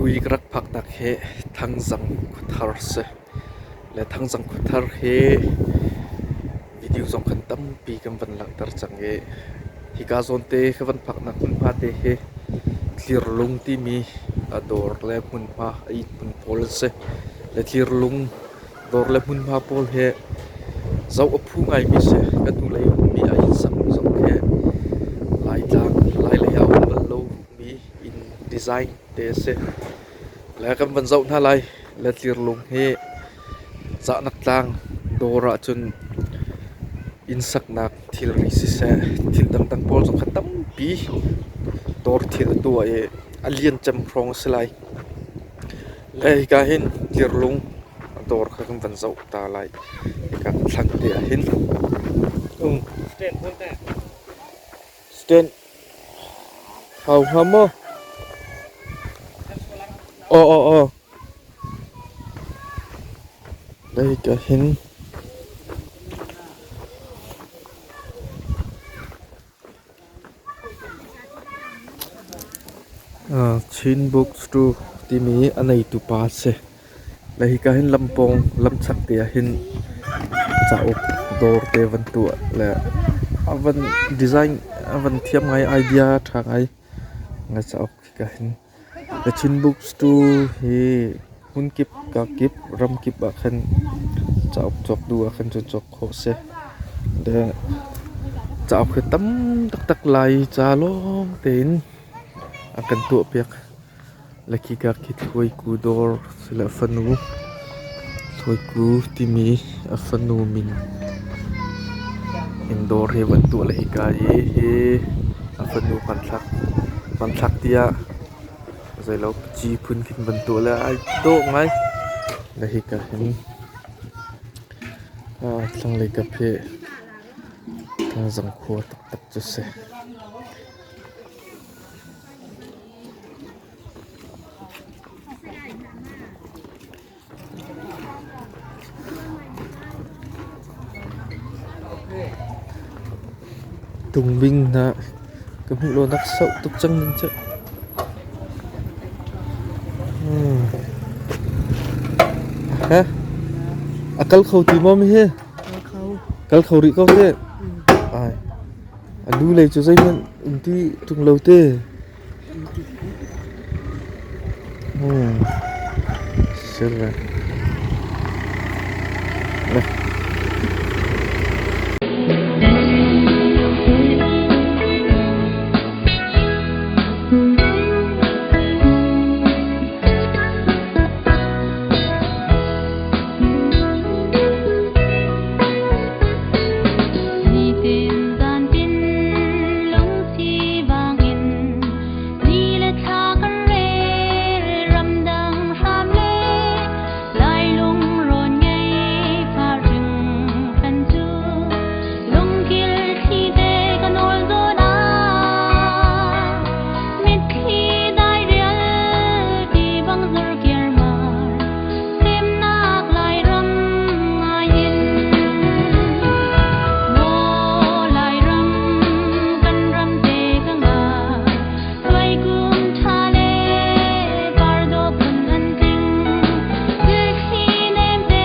Tui ka rak phaknak hi Thangzang khuathar a si. Le Thangzang khuathar hi video zong khan tampi kan van langhter cang i hika zawnte ka van phaknak hmunhma te hi Tlirlung timi a dawr le hmunhma a inn hmun pawl an si. Le Tlirlung dawr le hmunhma pawl hi zoh a phu ngaimi a si. Kan hnulei ummi a inn sak zong khi Laitlang, Lailei ah a um bal lomi inn design te a si. Le kan van zoh hna lai. Le Tlirlung hi Cahnak tlang dawr ahcun inn saknak thilri siseh thil dangdang pawl zong kha tampi dawr thil a tuah i a lian cem hrawng a si lai. Le hika hin Tlirlung dawr kha kan van zoh ta lai. Hika kan thlang te ah hin. Stand hau hnga maw? Aw aw aw. Hika hin Chin Bookstore timi a neitu pa a si. Le hika hin lampawng lamchak te ah hin cauk dawr te van tuah le a van design a van thiam ngai idea a ṭha ngai. Cauk hika hin. The Chin Bookstore hi hmunkip kakip ramkip ah khan cauk cawk duh ah khan cun cawk khawh a si. Le cauk hi tam taktak Lai ca lawng tein a kan tuahpiak. Le khika khi Thluaiku dawr sile a fanu Thluaiku timi a fanu min in dawr hi van tuah le hika i hi a fanu hmanthlak hmanthlak tiah zeilo ci phun khin van tuah le ai dawh ngai. Le hika hin thlanglei kap hi Thangzang khua taktak cu a si. Tungbing hna ka hmuh lo nak sauh tuk cang ning cu. Ha? A kal kho ti maw mi hi? Kal kho rih ko te. Ai. A lu lei cu zeihmanh um ti ṭung lo te. Sila. Nitin zantin lungsi vangin ni le thla kan rel ramdang hram le lailung rawn ngei par hring cu lungkil thli te ka nawl zawn ah mitthli dai rial ti bang zur kiar mar Semnak Lairam ngai in Maw Lairam kan ram te ka ngai Tuaikum ṭha le pardaw phun an tling Thilthli nem te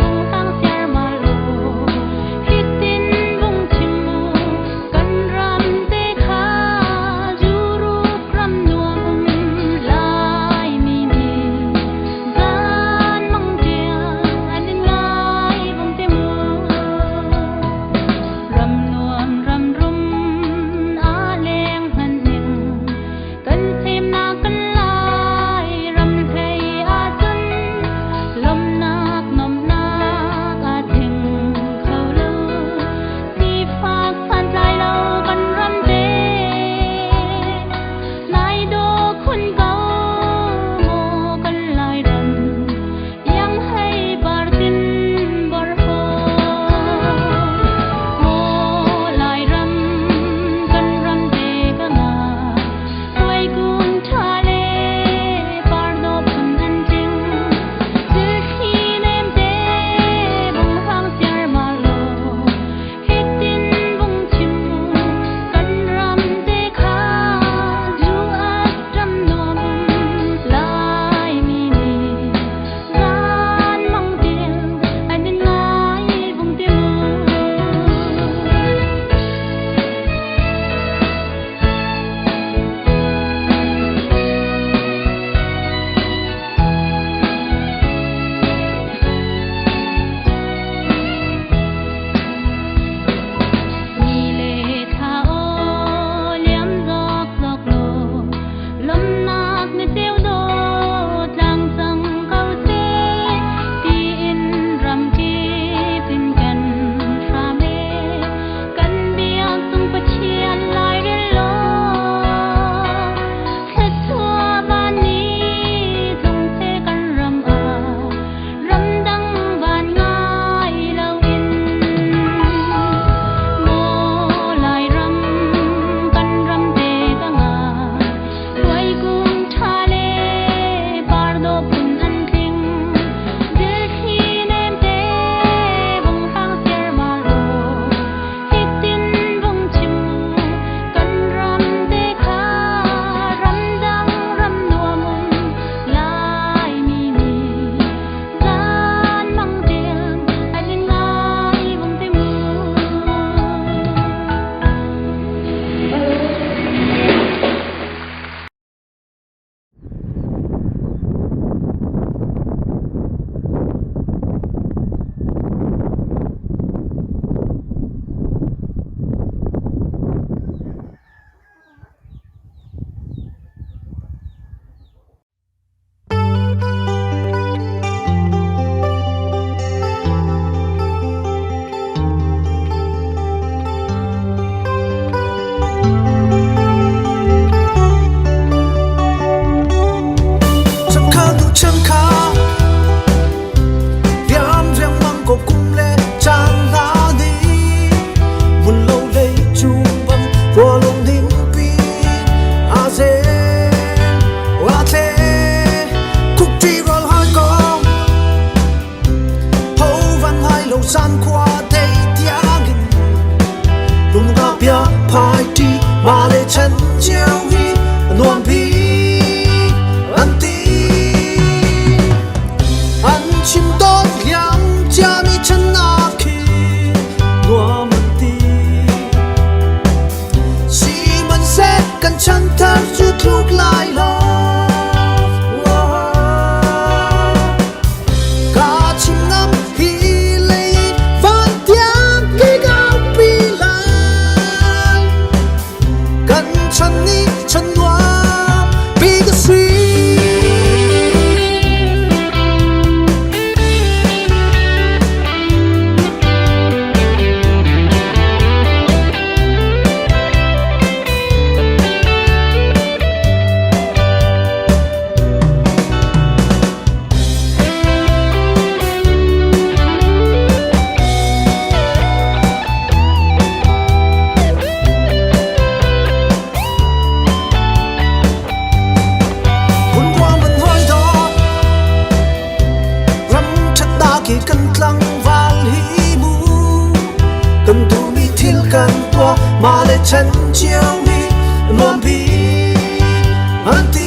hung sang siarmar u Hitin vung chim u kan ram te kha Zuruk ram nuam um Laimi nih zan mang tiang an in ngai vung te mu. Ram nuam ram rum a leng hman ning kan semnak kan lai ram hlei ahcun lawmhnak nuamhnak a tling kho lo. Sifak santlai lo kan ram te Nai daw khun ko maw kan Lairam iang hei par tin bor ho. Maw Lairam kan ram te ka nga tuaikum ṭha le par dawh phun an tling zilthli nem te bung hrang siarmar law Hitin vung chim u kan ram te kha zu at ram nuam Kan tuah, mah le chan cio nih nuampi an ti.